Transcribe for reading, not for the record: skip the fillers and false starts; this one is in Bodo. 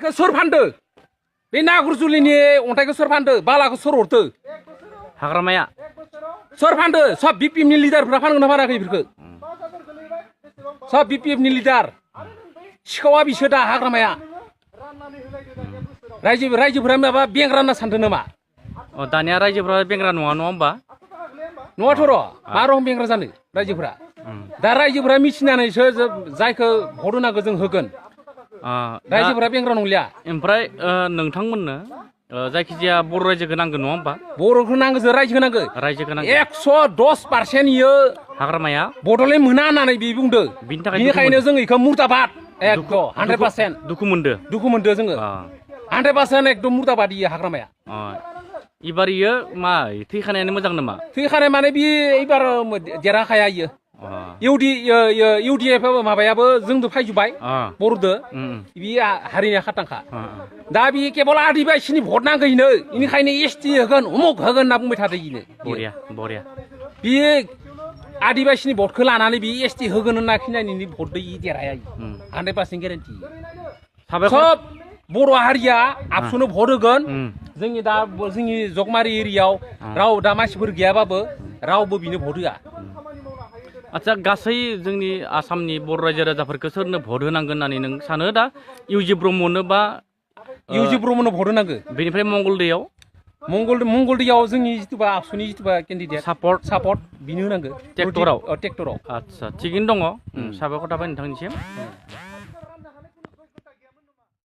सोर फानदो बे नागुरजुलिनि अन्थाइखौ सोर फानदो बालाखौ सोर हरदो हाग्रामाया सोर फानदो सब बिपिएफनि लिडारफ्रा फानगोन ना फानाखै बेफोरखौ सब बिपिएफनि लिडार सिखावा बिसोर दा हाग्रामाया रायजोफोरा माबा बेंग्रा होनना सानदों नामा दानिया रायजोफोरा बेंग्रा नङा होमबा नङाथ' र' मा रखम बेंग्रा जानो रायजोफोरा दा रायजोफोरा मिथिनानैसो जायखौ हर होनांगौ जों होगोन रायजोफोरा बेंग्रा नंलिया ओमफ्राय नोंथांमोननो जायखिजाया बर' रायजोखौ नांगौ नङा होमबा बर'खौ नांगौ जों रायजोखौ नांगौ 110% इयो हाग्रामाया बड'लेण्ड मोना होननानै बे बुंदो बेनिखायनो जों इखौ मुर्दाबाद एकदम 100% दुखु मोनदो जोङो 100% एकदम मुर्दाबाद इयो हाग्रामाया इबार इयो मा थैखानायानो मोजां नामा थैखानाय माने बे एबार देरहाखाया इयो इउडिएफ माबायाबो जोंबो फायजोब्बाय बर'दो बे हारिनि खाथांखा दा बे केबल आदिबासिनि भट नांगौनो बेनिखायनो एसटि होगोन उमुक होगोन होनना बुंबाय थादों इनो बरिया बे आदिबासिनि भटखौ लानानै बे एसटि होगोन होनना खिनायनि भट दै देरहाया 100% गेरेन्टि सब बर' हारिया आबसुनो भट होगोन जोंनि दा जोंनि जगमारि एरियायाव राव दा मानसिफोर गैयाबाबो रावबो बिनो भट होआ आच्छा गासै जोंनि आसामनि बर' रायजो राजाफोरखौ सोरनो भट होनांगोन होननानै नों सानो दा इउजि ब्रह्मनो बा इउजि ब्रह्मनो भट होनांगौ बेनिफ्राय मंगलदैयाव जोंनि जिथुबा आबसुनि जिथुबा केन्डिडेट सापर्ट बिनो होनांगौ ट्रेक्टराव ट्रेक्टराव आच्छा थिगैनो दङ साबायखर थाबाय नोंथांनिसिम